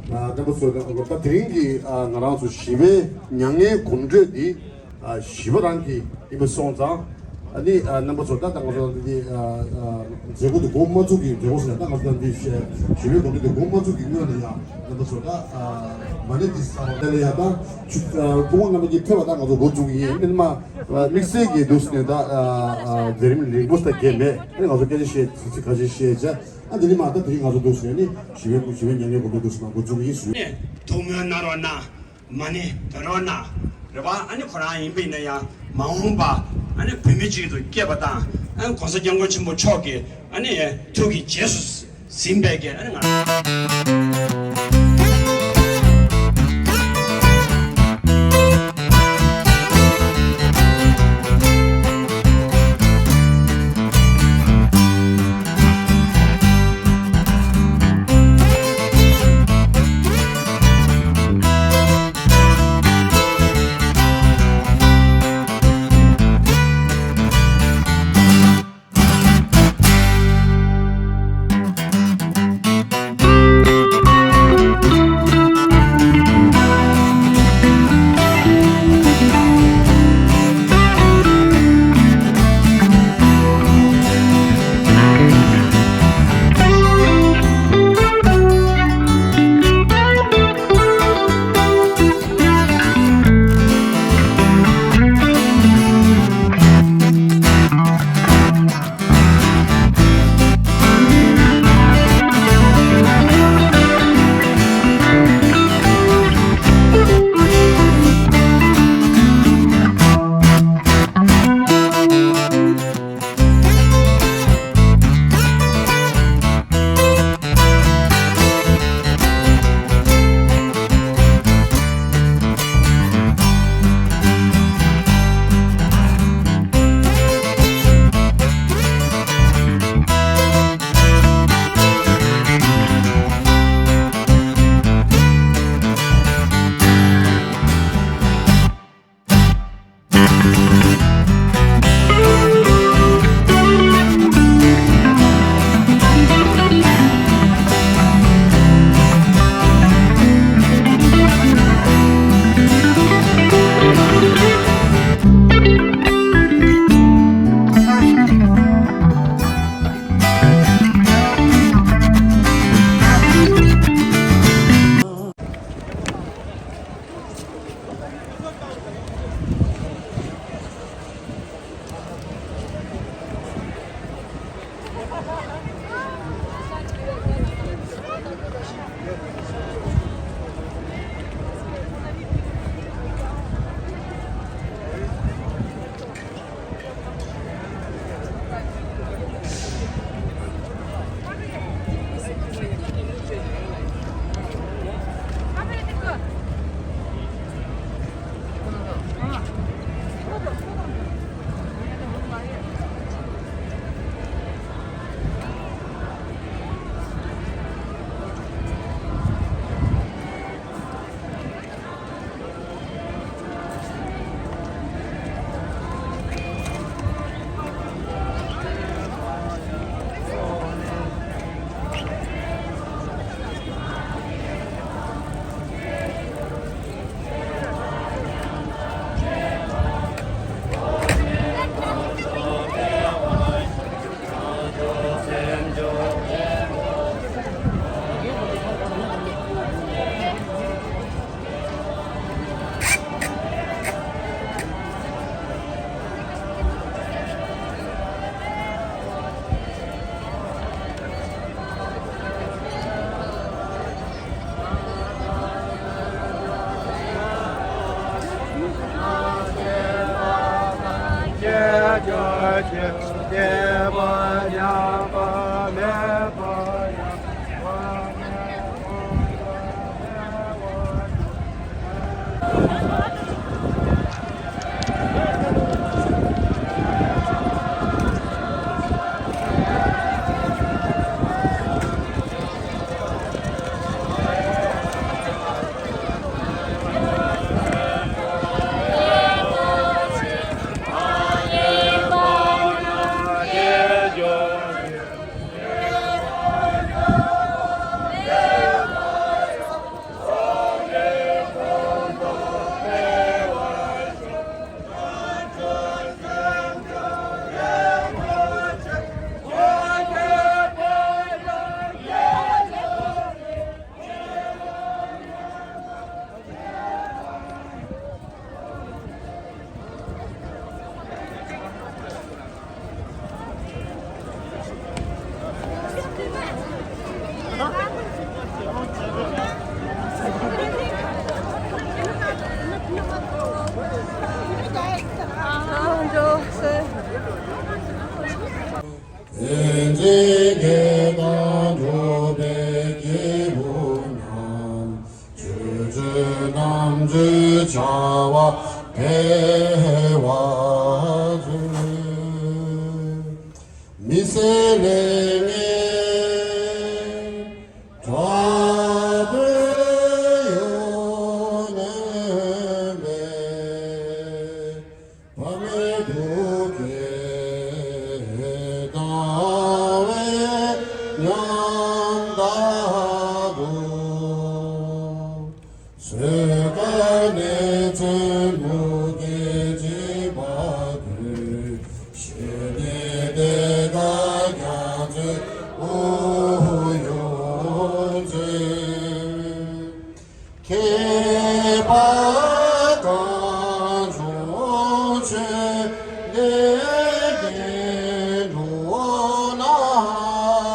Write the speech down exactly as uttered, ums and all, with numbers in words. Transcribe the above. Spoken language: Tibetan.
རྣམ་པ་ཚོ་ད་དེ་རིང་གི་ང་རང་ཚོ་ཞི་བའི་མྱ་ངན་གོམ་བགྲོད་འདི་ཞི་བ་རང་གི་ཡིན་པ་སོང་ཙང་། ཨ་ནི་རྣམ་པ་ཚོ་ད་ལྟ་ང་ཚོ་འདི་མཛད་སྒོ་འདི་འགོ་མ་བཙུགས་ཀྱི་མཛད་སྒོ་ཟེར་ན་ད་ང་ཚོ་འདི་ཞི་བའི་གོམ་བགྲོད་འདི་འགོ་མ་བཙུགས་ཀྱི་སྔོན་ལ་ཡང་རྣམ་པ་ཚོ་ད་མ་ཎི་འདི་བསགས་པ་དེ་ལ་ཡང་ད་སྐུ་ངོ་རྣམ་པ་གཉིས་ཕེབས་པ་ད་ང་ཚོ་འགོ་བཙུགས་ཀྱི་ཡིན། མིན་མ་དམིགས་བསལ་གྱི་འདུག་ཟེར་ནས་ད་མཛད་རིམ་རིང་པོ་ད་གས་མེད། ཨ་ནི་ང་ཚོ་སྐད་ཆ་བཤད་ཚིག་ཁ་ཤས་བཤད་བྱས། ཨ་འདི་ནི་མ་ད་དེ་རིང་ང་ཚོ་འདུག་ཟེར་ནས་ཞི་བའི་ཞི་བའི་མྱ་ངན་གོམ་བགྲོད་འདུག་ཟེར་ན་འགོ་བཙུགས་ཀྱི་ཡིན་ཞུ། ཐུགས་སྨོན་གནང་རོགས་གནང་། མ་ཎི་འདོན་རོགས་གནང་། རེད་པ། ཨ་ནི་ཁོ་རང་ཡིན་པ་ཡིན་ན་ཡང་མ་འོངས་པ་ཨ་ནི་བོད་མི་གཅིག་ཏུ་སྐྱེས་པ་དང་། ཨ་ནི་༸གོང་ས་༸སྐྱབས་མགོན་ཆེན་པོ་མཆོག་གི་ཨ་ནི་ཐུགས་ཀྱི་རྗེས་སུ་ཟིན་པའི་གི་ཨ་ནི་ང་ བྱ་བ་འཕེལ་བར་མཛོད། མི་ཟད་ལས་ངན་དགྲ་བོས་ཡོངས་ནོན་པའི། བག་མེད་བུ་སྐྱེས་དང་བའི་ཉམ་ཐག་ཏུ། བཟོད་དཀའ་ནད་མཚོན་མུ་གེ་འཇིགས་པ་དུས། ཞི་བདེའི་བདེ་དགའ་རྒྱ་མཚོའི་དབུས་ཡོངས་མཛོད། ཁྱད་པར་